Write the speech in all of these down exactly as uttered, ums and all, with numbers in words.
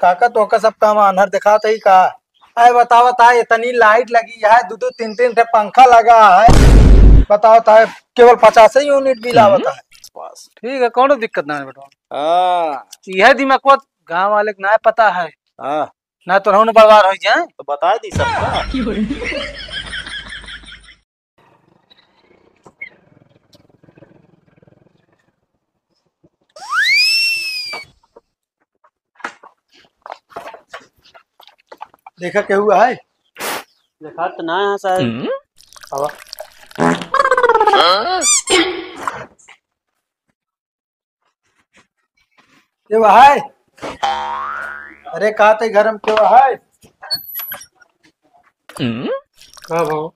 काका, तोहका सब काम आन्हर देखात है का? अरे बतावत है, इतनी लाइट लगी है, दो दो तीन तीन ठे पंखा लगा है, बतावत है केवल पचास यूनिट बिल आवत है। बस ठीक है, कौनो दिक्कत ना है बेटा। हाँ। यह दिमाग को गाँव वाले के ना पता है। हाँ। ना तो रहूं बर्बाद हो जाए। तो बता दी सबका। देखा केहू है? देखा तो ना है साहब। हम्म? आवा। के बा है? अरे का ते घर में के बा है? हम्म? का भाव?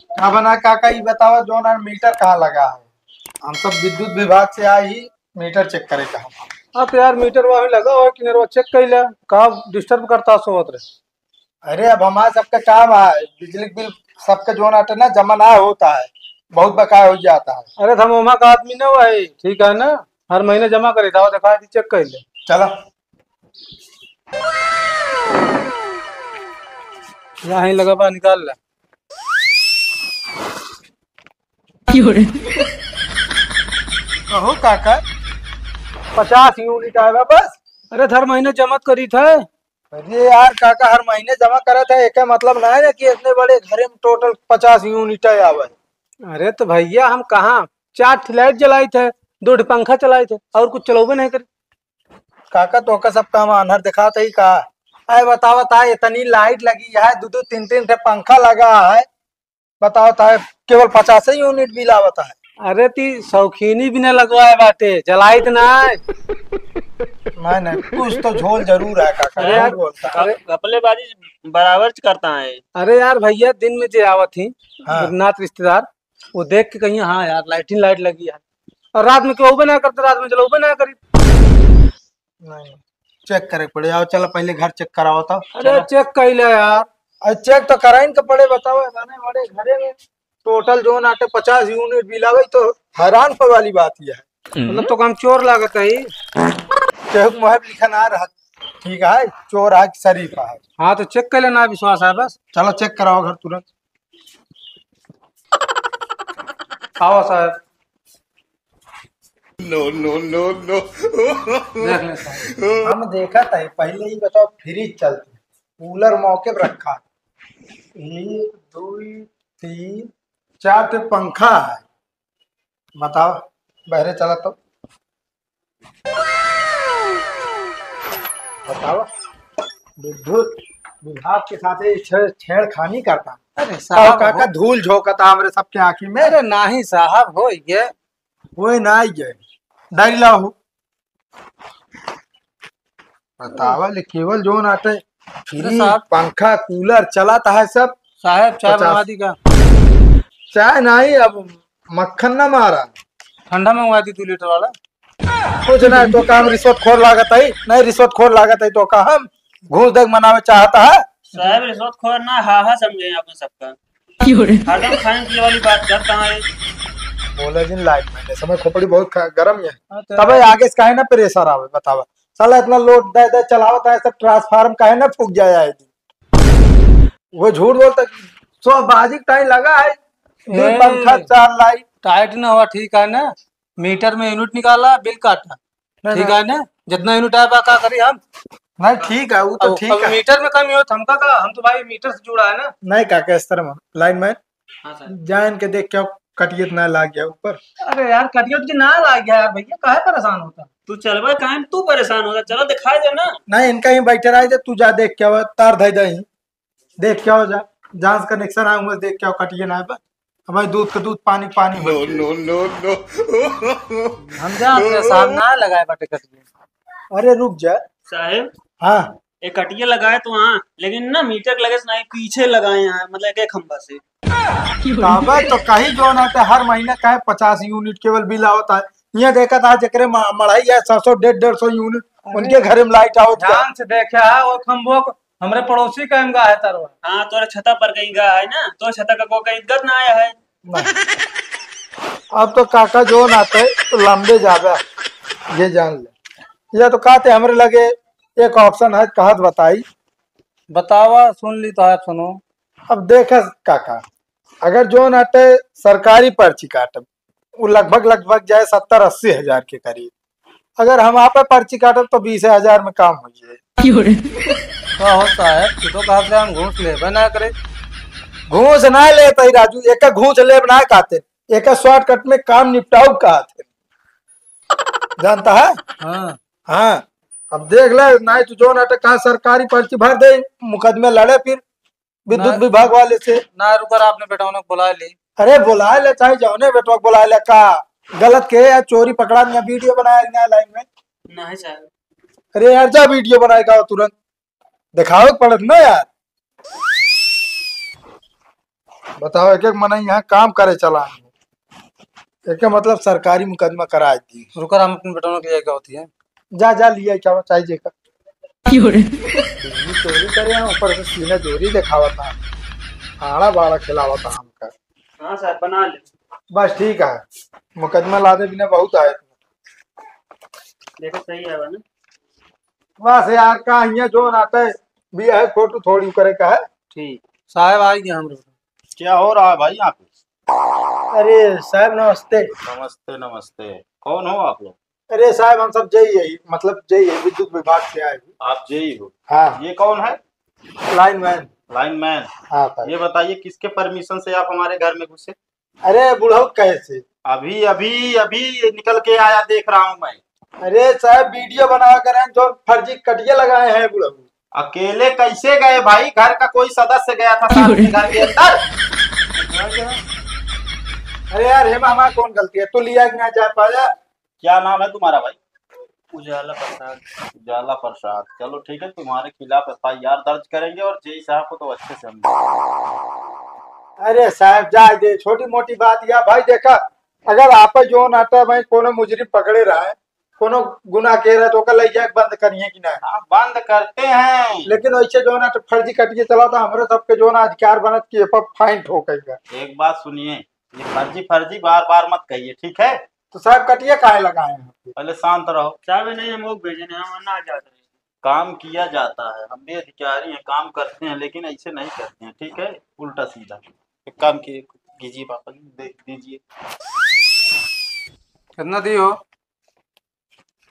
का बना काका, ई बतावा, जौन यार मीटर कहाँ लगा है? हम सब विद्युत विभाग से आई ही, मीटर चेक करे का। हाँ तो यार, मीटर वही लगा हुआ है किनरवा, चेक कर ले, का डिस्टर्ब करता सोवत रहे। अरे अब हमारे सबका काम है, बिजली के बिल सबके जौन आटे ना जमा ना होता है, बहुत बकाया हो जाता है। अरे तो हम वहाँ का आदमी ना हुआ है, ठीक है ना, हर महीने जमा करे था, देखा दी, चेक कर ले। चला। यहाँ ही लगा बा, निकाल ले। क्यों रे? कहो काका, पचास यूनिट आएगा बस। अरे हर महीने जमा करी थे। अरे यार काका, हर महीने जमा करे थे, एक मतलब ना है ना कि इतने बड़े घरे में टोटल पचास यूनिट आवे। अरे तो भैया, हम कहाँ चार ठे लाइट जलाई थे, दो ठे पंखा चलाई थे, और कुछ चलौबे नहीं करे। काका, तोहका सब काम आन्हर देखात है का? आए बतावत है, इतनी लाइट लगी है, दो दो तीन तीन ठे पंखा लगा है, बतावत है केवल पचास यूनिट बिल आवत है। अरे ती शौकीनी भी ना लगवाए बाटे, जलाइत ना। नहीं नहीं, कुछ तो झोल जरूर है काका, अरे यार, झूठ बोलता है। अरे घपलेबाजी बराबर करता है। अरे यार भैया, दिन में जे आवत ही हाँ। नात रिश्तेदार, वो देख के कहिए, "हाँ यार, लाइटिंग लाइट लगी है।" और रात में केहू बे ना करते, रात में जलौबे ना करी। नहीं, चेक करे के पड़े। आओ, चला पहले घर चेक कराओ तो। अरे चला। चेक कइले यार। अरे चेक तो कराइन के पड़े, बताओ, इतने बड़े घरे में टोटल जौन आटे पचास यूनिट बिल आवे, तो हैरान होए वाली बात यह है। मतलब तो हम चोर लागत है। केहू के मुँह पे लिखा ना रहत, ठीक है, चोर है कि शरीफ है। हाँ, तो चेक कइले, ना विश्वास है बस। चलो चेक कराओ घर तुरंत। आओ साहब। No, no, no, no। देख ले साहब। हम देखत है, पहले ही बताओ, फ्रिज चलती, कूलर मौके पर रखा है। एक, दो, तीन, चार ठे पंखा है। बताओ, बहरे चला तो। बताओ, विद्युत विभाग के साथ ये छेड़-, छेड़खानी करता। अरे साहब, काका, हो- धूल झोंकता हमरे सबके आँखी में। अरे नाही साहब, हो ये। होए ना ये। डायरी लाओ। बतावा ले, केवल जौन आटे, अरे फ्रिज, साहब। पंखा, कूलर चलाता है सब। साहब, चाय पचास। मंगवा दी का? चाय नहीं, अब मक्खन ना मारा। ठंडा मंगवा दी दो लीटर वाला। कुछ ना, तो काम रिश्वत खोर लागत है, नहीं रिश्वत खोर लागत है, तो का हम घूस देख मनावे चाहता है? साहब, रिश्वत खोर ना, हा हा समझे आप सबका। क्यों रे? हरदम खाए पिए वाली बात करता है। बोले जिन लाइट में, समय खोपड़ी बहुत ख-, गरम है। हाँ, तो तबे आगे से काहे ना प्रेशर आवे, बतावा। साला इतना लोड दे दे चलावत है, सब ट्रांसफार्म काहे ना फूक जाए आए दिन। वो झूठ बोलता, सो बाजी टाइम लगा है, दो ए, पंखा, चार लाइट। टाइट ना हुआ, ठीक है ना, मीटर में यूनिट निकाला, बिल काटा, नहीं, ठीक नहीं। है ना, जितना यूनिट आया बा का करी हम? नहीं, ठीक है, वो तो अब, ठीक अब है। मीटर में कमी हो तो हमका का, हम तो भाई मीटर से जुड़ा है ना। नहीं काका, इस तरह में लाइन मैन हाँ सर। जान के देख क्या कटियत ना लाग गया ऊपर। अरे यार, कटियत के ना लाग गया यार भैया, काहे परेशान होता? तू चलबा काहे में तू परेशान होता? चला दिखाई दे ना। नहीं, इनका ही बैठे रह जा, तू जा देख क्या हुआ, तार धई दे ही। देख क्या हो जा, जहाँ से कनेक्शन आया हुआ, देख क्या हो, कटिए ना है बा। हमारे दूध का दूध, पानी पानी हो गया। No, no, no। हम जानते हैं साहब, ना लगाए बाटे कटिए। अरे रुक जा। साहेब। हाँ। एक कटिया लगाए तो हाँ, लेकिन ना मीटर के लगे से नहीं, पीछे लगाए हैं, मतलब एक खंभा से। काबे तो कहीं जो ना था, हर महीने काहे पचास यूनिट केवल बिल आवत है। ये देखा था जेकरे म-, मढ़ाई है सौ सौ, डेढ़ डेढ़ सौ यूनिट, अरे उनके घरे में लाइट आवत है। ध्यान से देखा है, वो खंभो को हमरे पड़ोसी का एम गा है तरवा। हाँ, तोरे छता पर कहीं गा है ना, तोरे छता का को कहीं गद ना आया है। नहीं। अब तो काका जो ना आते तो लंबे ज्यादा, ये जान ले। या तो कहते हमरे लगे एक option है, कहत बताई। बतावा, सुन ली तो आप सुनो। अब देख काका, अगर जौन आटे सरकारी पर्ची काटब, वो लगभग, लगभग जाए सत्तर अस्सी हजार के करीब। अगर हम आपे पर्ची काटब तो बीस हजार में काम हो जाए। का होता है, तू तो कहत रहे हम घूस लेबे ना करे। घूस ना लेते ही राजू, एक घूस लेब ना कहते, एक shortcut में काम निपटाऊ कहते। जानता है? हाँ। हाँ, अब देख ले, नहीं तो जौन आटे कहाँ सरकारी पर्ची भर दे, मुकदमे लड़े फिर विद्युत ना। विभाग वाले से। ना, रुकर, आपने बेटौना को बुला ली। अरे बुला ले, चाहे जौने बेटवा को बुला ले, का गलत के या चोरी पकड़ा नहीं, video बनाया नहीं लाइन में। नहीं सर। अरे यार, जा video बनाएगा तुरंत, दिखावे के पड़त ना यार। बताओ, एक एक मनई यहाँ काम करे चला, एक मतलब सरकारी मुकदमा करा दी। रुकर, हम अपने बेटौना के लिए क्या होती है। जा, जा, लिया क्या चाहिए का। क्यों रे? बिजली चोरी करे हैं, ऊपर से सीना जोरी दिखावता, आड़ा बाड़ा खिलावता हमका। हाँ सर, बना ले। बस ठीक है, मुकदमा लादे बिना बहुत आए। देखो सही है ना। बस यार, का हियाँ जौन आटे भी है, फोटो थोड़ी करे का है। ठीक। साहब आ गए हमरे। क्या हो रहा है भाई यहाँ पे? अरे साहब नमस्ते। नमस्ते, नमस्ते। कौन हो आप लोग? अरे साहब हम सब जई है, मतलब जई है, विद्युत विभाग से आए हैं। आप जेई हो? हाँ। ये कौन है? Lineman। Lineman। हाँ सर। ये बताइए किसके permission से आप हमारे घर में घुसे? अरे बुढ़ऊ कैसे? अभी, अभी, अभी निकल के आया, देख रहा हूँ मैं। अरे साहब, video बना कर हैं, जो फर्जी कटिया लगाए हैं बुढ़ऊ। अकेले कैसे गए भाई? घर का कोई सदस्य गया था साथ में घर के अंदर? अरे यार, हेमा, हमारा कौन गलती है? तू लिया कि ना जा पाया? क्या नाम है तुम्हारा भाई? उजाला प्रसाद। उजाला प्रसाद, चलो ठीक है, तुम्हारे खिलाफ F I R दर्ज करेंगे और जेई साहब को तो अच्छे से हम। अरे साहब, जाए दे, छोटी मोटी बात या भाई, देखा, अगर आप जौन आटे भाई कोनो मुजरिम पकड़े रहे, कोनो गुनाह के रहे, तो ओकर ले जाके बंद करिए कि ना? हाँ, बंद करते हैं। लेकिन वैसे जौन आटे फर्जी कटिया चला था, हमरे सबके जौन अधिकार बनत कि ए पर fine ठोकेगा। एक बात सुनिए, ये फर्जी फर्जी बार बार मत कहिए, ठीक है? तो साहब कटिया काहे लगाए हैं? पहले शांत रहो। साहब नहीं, हम लोग भेजे नहीं, हम ना जाते। काम किया जाता है, हम भी अधिकारी हैं, काम करते हैं, लेकिन ऐसे नहीं करते हैं, ठीक है? उल्टा सीधा। एक काम कीजिए, कीजिए पापा जी, दे दीजिए। कितना दी हो?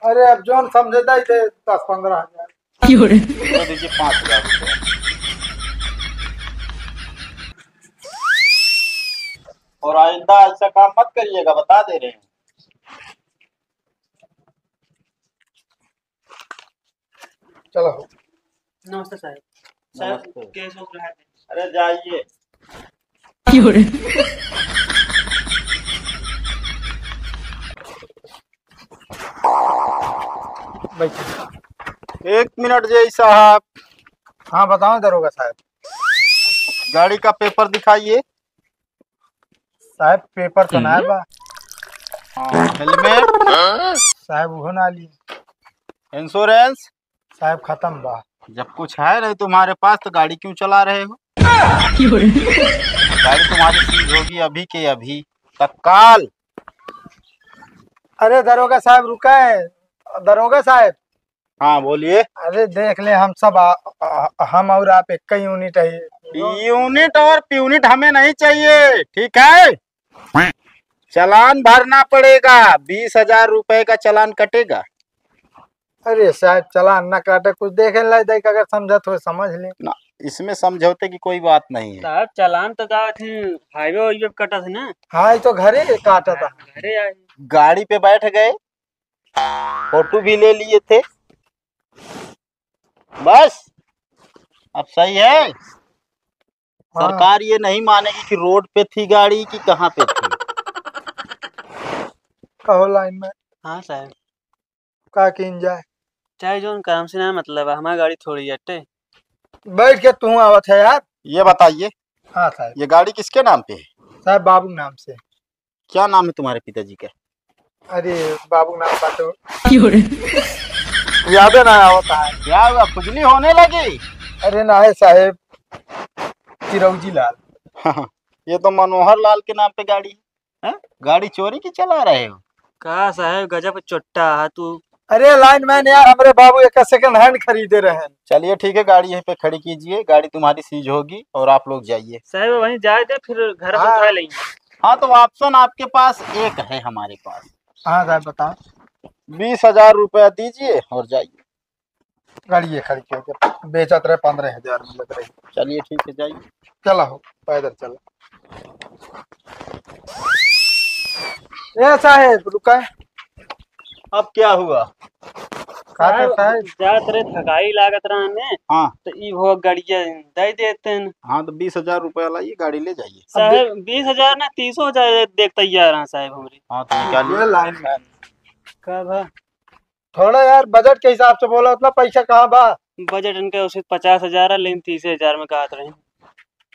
अरे अब जौन समझे दे दे दस पन्द्रह हजार। क्यों रे? दे दीजिए पाँच हजार रुपये। और आइंदा ऐसा काम मत करिएगा, बता दे रहे हैं। चलो। नमस्ते साहब। साहब, नमस्ते। केस हो रहा है। अरे जाइए। क्यों रे? बैठिए। एक मिनट जेई साहब। हाँ, बताओ दरोगा साहब। गाड़ी का पेपर दिखाइए। साहब, पेपर तो ना बा। हाँ, हेलमेट? साहब, उहो ना ली। इंश्योरेंस? साहब, खत्म बा। जब कुछ है नहीं तुम्हारे पास तो गाड़ी क्यों चला रहे हो? क्यों रे? गाड़ी तुम्हारी सीज होगी अभी के अभी, तत्काल। अरे दरोगा साहब, रुका है। दरोगा साहब। हाँ, बोलिए। अरे देख ले, हम सब आ, आ, हम और आप एक ही यूनिट है। यूनिट और प्यूनिट हमें नहीं चाहिए, ठीक है? चालान भरना पड़ेगा, बीस हजार रुपए का चालान कटेगा। अरे साहब, चालान ना काटे, कुछ देखे ला, देख, अगर समझत हो समझ ले। ना, इसमें समझौते की कोई बात नहीं है। साहब, चालान तो का थी, हाईवे वाईवे पे कटा था ना। हाँ, ये तो घरे काटा था। घरे आए। गाड़ी पे बैठ गए, फोटो भी ले लिए थे, बस। अब सही है? हाँ। सरकार ये नहीं मानेगी कि रोड पे थी गाड़ी कि कहाँ पे थी। कहो लाइन में। हाँ साहब। का कीन जाए? चाहे जौन काम से ना मतलब है, हमार गाड़ी थोड़ी अटे। बैठ के तू आवत है यार। ये बताइए, हाँ साहब। ये गाड़ी किसके नाम पे है? साहब, बाबू के नाम से। क्या नाम है तुम्हारे पिताजी का? अरे, बाबू के नाम का तो क्यों रे? याद है ना, होता है। क्या हुआ, खुजली होने लगी? अरे ना है साहब, चिरौजी लाल। ये तो मनोहर लाल के नाम पे गाड़ी है। हैं? गाड़ी चोरी की चला रहे हो? का साहब, गजब चोट्टा है तू। अरे lineman यार, हमरे बाबू एक second hand खरीदे रहे हैं। चलिए ठीक है, गाड़ी यहीं पे खड़ी कीजिए, गाड़ी तुम्हारी seize होगी और आप लोग जाइए। साहब वहीं जाए दे, फिर घर से हाँ। उठा लेंगे। हाँ, तो option आपके पास एक है, हमारे पास। हाँ साहब, बताओ। बीस हजार रुपया दीजिए और जाइए। गाड़ी ये खड़ी कर दे, बेचत रहे पन्द्रह हजार में लग रही। चलिए ठीक है, जाइए। चला हो, पैदल चला। ए साहेब, रुका। अब क्या हुआ? का साहेब, करता है? जात रहे, थकाई लागत रहा ने। हाँ। तो ई वो गड़िया दे देते हैं। हाँ, तो बीस हजार रुपया लाइए, गाड़ी ले जाइए। साहेब, बीस हजार ना, तीसो हजार देख तैयार हैं साहेब हमरे। हाँ, तो निकालिए। ये lineman। का बा? थोड़ा यार, budget के हिसाब से बोला, उतना पैसा कहाँ बा? Budget इनके उसे पचास हजार है, लेकिन तीस हजार में कहत रहे।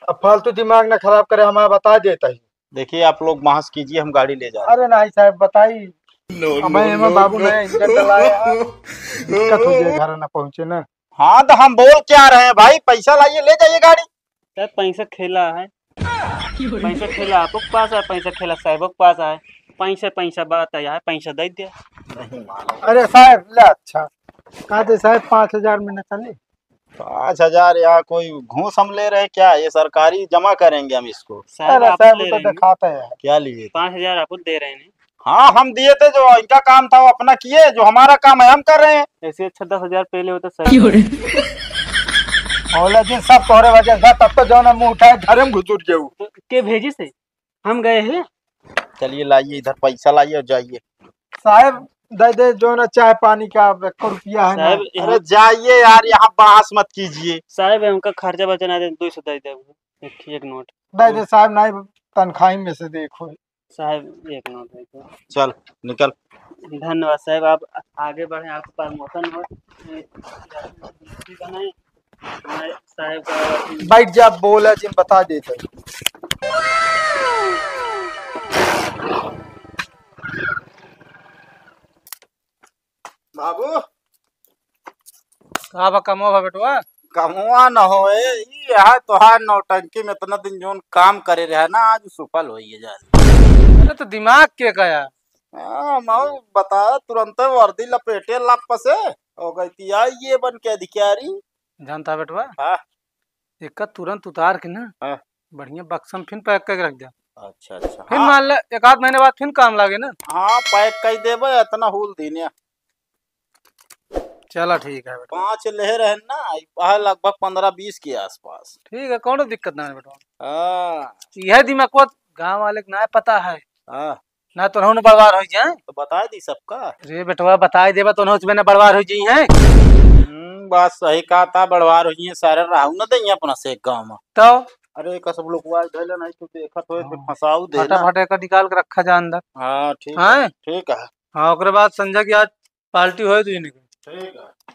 अब फालतू दिमाग ना खराब करे, हमारा बता देता ही। देखिए, आप लोग बहस कीजिए, हम गाड़ी ले जा रहे हैं। अरे नहीं साहब, बताई। No, अब no, एमा no, बाबू no। नया इंजन डलाया है, दिक्कत हो जाए, घर ना पहुँचे ना। हाँ, तो हम बोल क्या रहे हैं भाई, पैसा लाइए, ले जाइए गाड़ी। साहब, पैसा खेला है, पैसा खेला आपके पास है, पैसा खेला साहब के पास है, पैसा, पैसा बात है यार, पैसा दे दे। नहीं मानो। अरे साहब, ले अच्छा, कहते साहब पाँच हजार में न चले। पाँच हजार यहाँ कोई घूस हम ले रहे हैं क्या? ये सरकारी जमा करेंगे हम इसको। साहब, अरे आप साहब, ले वो तो रहे हैं। दिखाते हैं। क्या लिए? पाँच हजार आप दे रहे हैं। हाँ, हम दिए थे, जो इनका काम था वो अपना किए, जो हमारा काम है हम कर रहे हैं। ऐसे अच्छा दस हजार पहले होता सर। क्यों रे? भोला जी, सब तोहरे वजह से, तब तो जौन मुंह उठाए, घर में घुसुर जाऊ। तो के भेजी से? हम गए हैं। चलिए, लाइए इधर, पैसा लाइए और जाइए। साहब, दे दे जो ना चाय पानी का, अब एक रुपया है ना। साहब, अरे यहाँ जाइए यार, यहाँ बहस मत कीजिए। साहब, हमका खर्चा बर्चा ना दे, दो सौ दे दे, एक, एक नोट। दे दे साहब, नहीं तनख्वाही में से देखो। साहब, एक नोट दे दे। चल, निकल। धन्यवाद साहब, आप आगे बढ़े, आपको promotion हो। बनाए। मैं साहब का बैठ जा, बोला जिन बता देते। बाबू। का बा कमवा बा बेटवा? कमवा न होए, ई है तोहार नौटंकी में इतना दिन जोन काम करे रहे ना, आज सुफल होइए जाए। अरे तो दिमाग के का यार? हाँ, मैं बताया तुरंते वर्दी लपेटे लप से, हो गई थी आई ये बन के अधिकारी। जानता बेटवा? हाँ। एका तुरंत उतार के ना, हाँ। बढ़िया बक्सा में फिर pack करके रख दे। अच्छा, अच्छा। फिर हाँ। मान ले, एक आध महीने बाद फिर काम लागे ना। हाँ, pack कर देबे, इतना हुल दीने। चला, ठीक है बेटा। पाँच ले रहे ना, ई बा लगभग पन्द्रह बीस के आसपास। ठीक है, कौनो दिक्कत ना है बेटा। हाँ। यह दिमाग को गाँव वाले के ना पता है। हाँ। ना तो उन्होंने बर्बाद हो जाए। तो बता दी सबका। अरे बेटवा, बताई देबा तो उन्होंने उसमें ना बर्बाद हो जाई हैं। हम्म, बात सही कहा था, बर्बाद हो जाई हैं, सारे रहू ना देई अपना से गाँव में। तो? अरे का सब लोग वाज धैले नहीं तो देखत होए, फिर हाँ। फंसाऊ दे ना। फटाफट एक निकाल के रखा जा अंदर। हाँ, ठीक है, हैं? ठीक है। हाँ, ओकरे बाद संजय की आज party होए तो इन्हीं को। ठीक है।